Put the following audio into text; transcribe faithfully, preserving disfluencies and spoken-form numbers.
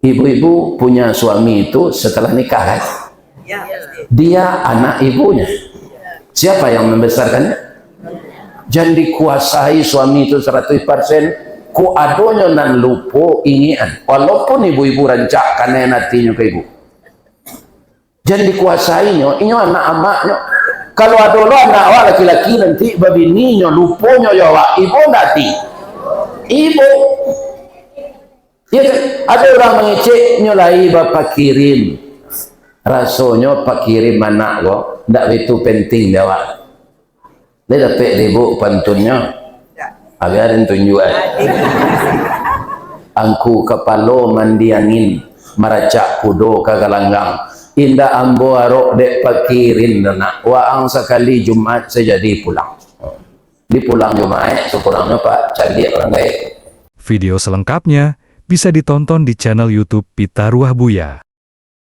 Ibu-ibu punya suami itu setelah nikah, kan? Dia anak ibunya. Siapa yang membesarkannya? Jan dikuasai suami itu seratus persen. Ko adonyo nan lupo ingikan. Walaupun ibu-ibu rancak kanai atinyo ka ibu. Jan dikuasai nyo, inyo anak amaknyo. Kalau ado lo anak awak laki-laki nanti babini nyo, luponyo yo awak, ibo ndak ati? Ibo. Iyo kan? Ado urang mangecek nyo lai bapakirin. Rasonyo pakirin anak ko ndak baitu penting di awak. Lai dapek dek ibu pantunnyo? Agak den tunjuak. Angku kapalo mandi angin, maracak kudo ka galanggang. Indak ambo arok dek pakirin doh nak. Waang sakali Jumaik sajadi pulang. Di pulang Jumaik, sakurangnyo Pak caliak urang gaek. Video selengkapnya bisa ditonton di channel YouTube Pitaruah Buya.